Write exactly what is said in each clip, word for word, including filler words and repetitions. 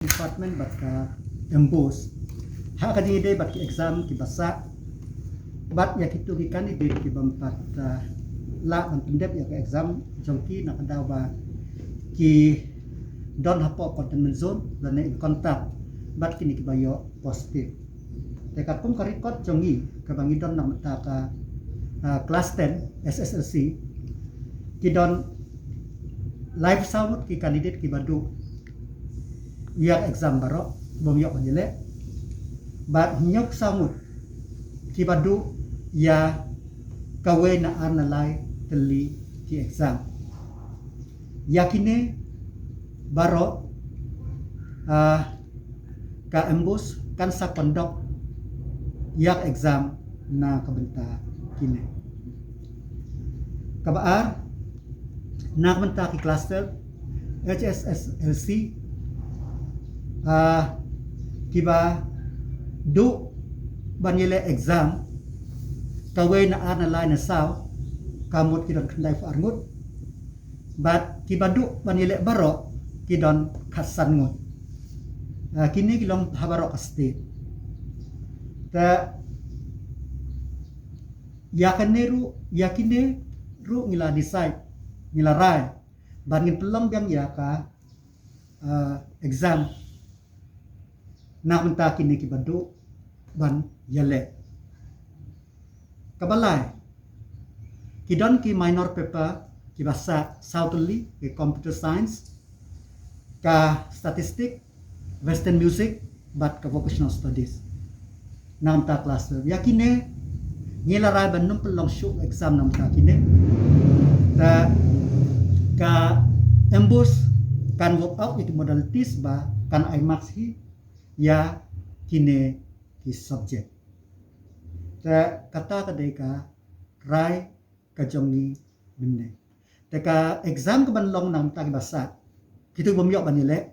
department bad ka MBOSE ha ka jingïadei bad ki exam kiba sah bad ïa kito ki candidate kiba ym pat, ah, lah ban pyndep ïa ka exam jong ki na ka daw ba ki don hapoh containment zone lane in contact bad kine kiba ïoh positive. Te katkum ka record jong ngi kaba ngi don na mynta ka, ah, class ten SSLC, ki don laiphew saw ngut ki candidate kiba duh ïa exam baroh bym ïoh ban ïaleh. Bad hynñiewphew saw ngut kiba duh ïa kawei na ar na lai tylli ki exam. Ïa kine baroh, ah, ka MBOSE kan sa conduct ïa ka exam na ka bynta kine. Kaba ar, na ka bynta ki class twelve HSSLC, ah, kiba duh ban ïaleh exam kawei na ar na lai na saw, ka mut ki don khyndaiphew ar ngut. Bad kiba duh ban ïaleh baroh ki don khatsan ngut. Ah, kine ki long ha baroh ka state. Te ïa kane ruh, ïa kine ruh ngi la decide, ngi la rai ban ngin pynlong biang ïa ka, ah, exam na ka bynta kine kiba duh ban ïaleh. Kaba lai, ki don ki minor paper kiba sah saw tylli, ki computer science, ka statistic, western music bad ka vocational studies. Na ka bynta class twelve, ïa kine ngi la rai ban ym pynlong shuh exam na ka bynta kine. Te ka MBOSE kan work out ïa ki modalities ba kan ai marks hi ïa kine ki subject. Te kata ka dei ka rai ka jong ngi mynne. Te ka exam kaban long na ka bynta kiba sah, kito bym ïoh ban ïaleh,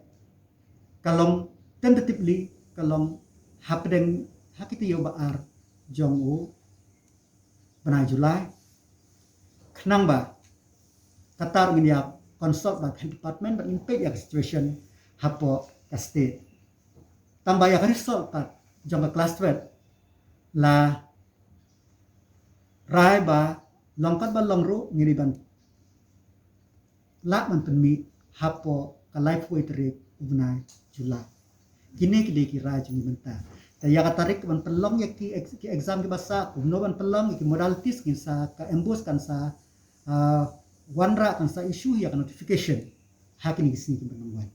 ka long tentatively, ka long hapdeng ha ki taïew ba ar jong u bnai July. Khnang ba kata ruh ngin ïa consult bad head department bad ngin peit ïa ka situation hapoh ka state. Tang ba ïa ka result pat jong ka class twelve la rai ba long katba long ruh ngi dei ban lah ban pynmih hapoh ka laiphew wei tarik u bnai July. Kine ki dei ki rai jong ngi mynta. Te ïa ka tarik ban pynlong ïa ki ex-, ki exam kiba sah, kumno ban pynlong, ïa ki modalities ngin sa, ka MBOSE kan sa, ah, wanrah, kan sa issue ïa ka notification ha kine ki sngi kiban wan.